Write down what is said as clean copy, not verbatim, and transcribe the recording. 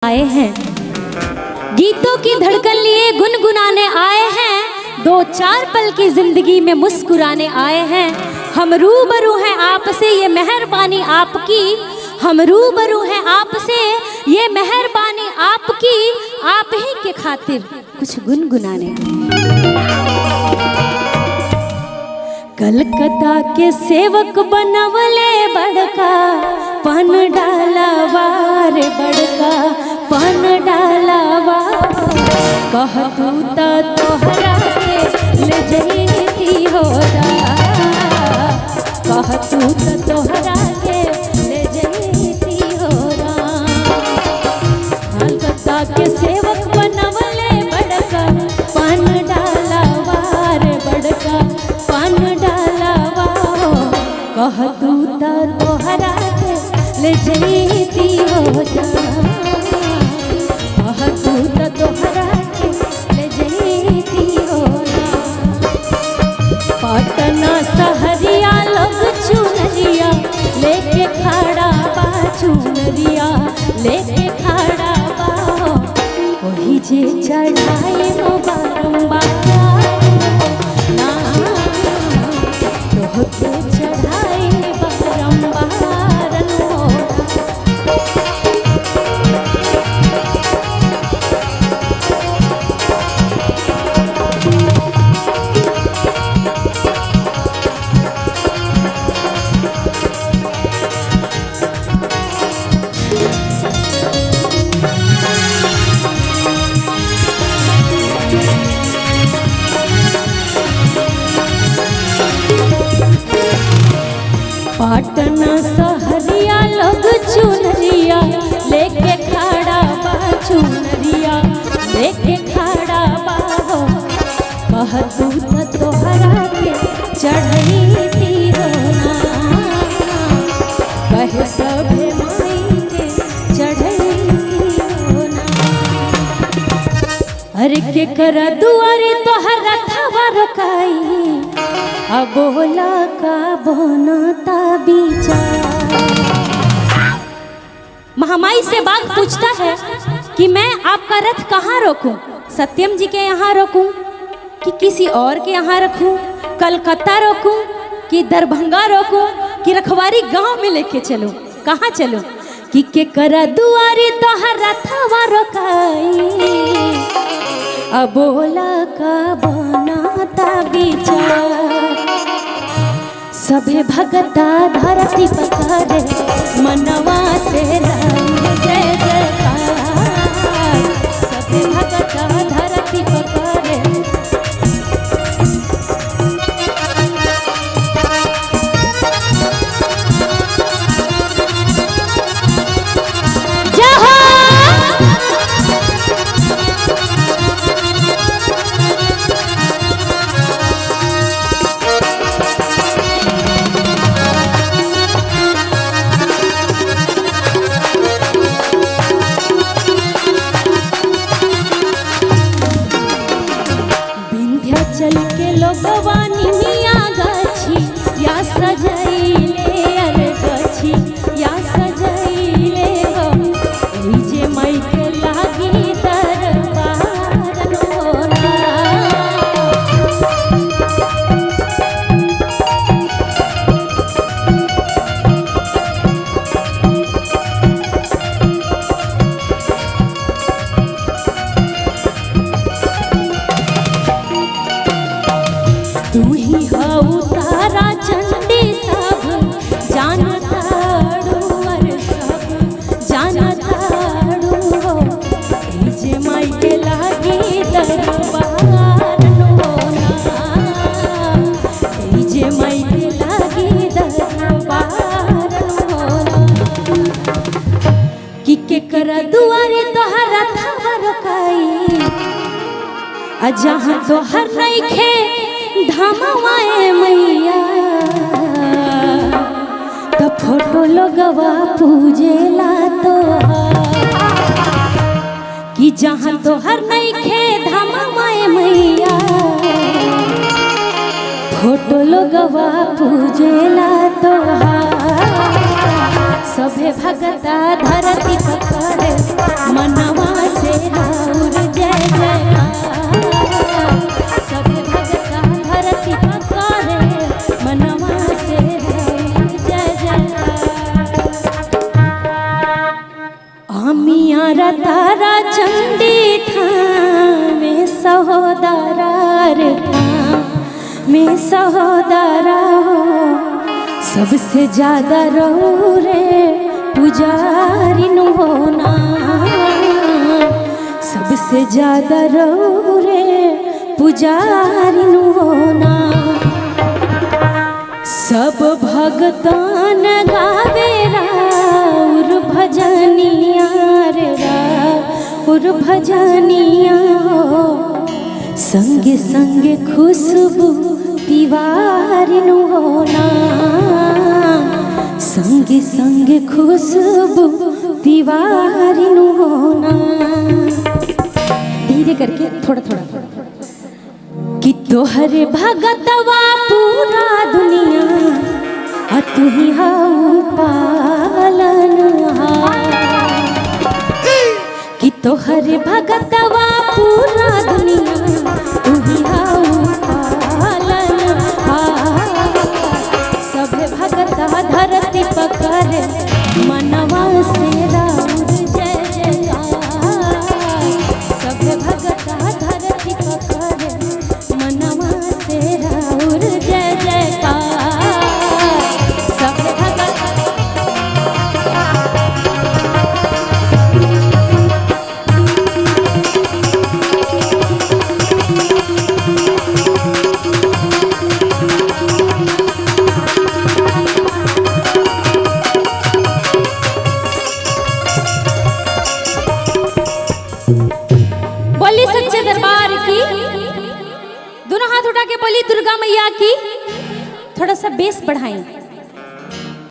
आए हैं, गीतों की धड़कन लिए गुनगुनाने आए हैं, दो चार पल की जिंदगी में मुस्कुराने आए हैं। हम रूबरू हैं आपसे ये मेहरबानी आपकी, हम रूबरू हैं आपसे ये मेहरबानी आपकी, आप ही के खातिर कुछ गुनगुनाने आए। कलकत्ता के सेवक बनवले बड़का पन डालावा रे बड़का पन डालावा, कह तू त तोहरा के ले जईती हो रा, कह तू त तोहरा के ले जईती हो रा। कलकत्ता के सेवक बनवले बड़का पन डालावा रे बड़का पन डालावा, कह तू त तोहरा के ले जईती हो जा, कह तू त तोहरा के ले जईती हो जा। पटना सहरिया लोग चुनरिया लेके खड़ा बा, चुनरिया लेके खड़ा बा, वही जे चढ़ाई हो बारंबार ना, तोहके चढ़ाई बारंबार हो। पटना सहरिया लोग चुनरिया लेके खड़ा बा, चुनरिया लेके खड़ा बा, कह तू त तोहरा के चढ़ईती हो ना, कह सभे माई के चढ़ईती हो ना। अरे के कर दुआरे तोहरा थवा रोकाई, अब बोला का बनता विचार। महामाई से बाघ पूछता है कि मैं आपका रथ कहाँ रोकूं, सत्यम जी के यहाँ रोकूं कि किसी और के यहाँ रखूं, कलकत्ता रोकूं कि दरभंगा रोकूं कि रखवारी गांव में लेके चलूं, कहाँ चलूं? कि के कर दुआरी तोहर रथवा रोकाई, अब बोला का बनाता विचार। सभे भगता धरती पकड़े मनवा से रंग जय जयकार, सभे भगता धरती पकड़े। विंध्याचल के लोगवा निमिया गाछी या सजैले, अरे गाछी या सजैले हो, ओई जे माई के लागी दरबार हो ना। तू ही हऊ तारा चंडी सब जानताड़ू, अरे सब जानताड़ू हो, ई जे माई के लागी दरबार हो ना, ई जे माई के लागी दरबार हो ना। कि के कर दुआरे तोहरा थवा रोकाई, आ जहाँ तोहर नइखे धामवाए मैया, त फोटो लोगवा पूजेला तोहार। कि जहाँ तोहर नइखे धामवाए मैया, फोटो लोगवा पूजेला तोहार। सभे भगता धरती पकड़े मनवा से राउर जय जयकार। सभे भगता धरती पकड़े मनवा से राउर जय जयकार। आमिया तारा चंडी थामे सहोदरा रे थामे सहोदरा हो। सबसे ज्यादा रो रे पुजारी नु होना, सबसे ज्यादा रो रे पुजारी नु होना। सब भगतान गावे राउर भजनिया रे राउर भजनिया हो। संगे संगे खुशबू तिवारी नु होना, संगे संगे खुशबू तिवारी नु होना। धीरे करके थोड़ा थोड़ा कि तोहरे भगतवा पूरा दुनिया आ तू ही हाउ पालन कि तोहरे भगतवा पूरा दुनिया तू ही हाउ पालन। सभे भगता धरती पकड़े मनवा से राउर जय जयकार। सभे भगता धरती पकड़े मनवा से राउर जय जयकार। सभे भगत बोली सच्चे दरबार की, दोनों हाथ उठा के बोली दुर्गा मैया की। थोड़ा सा बेस बढ़ाएं।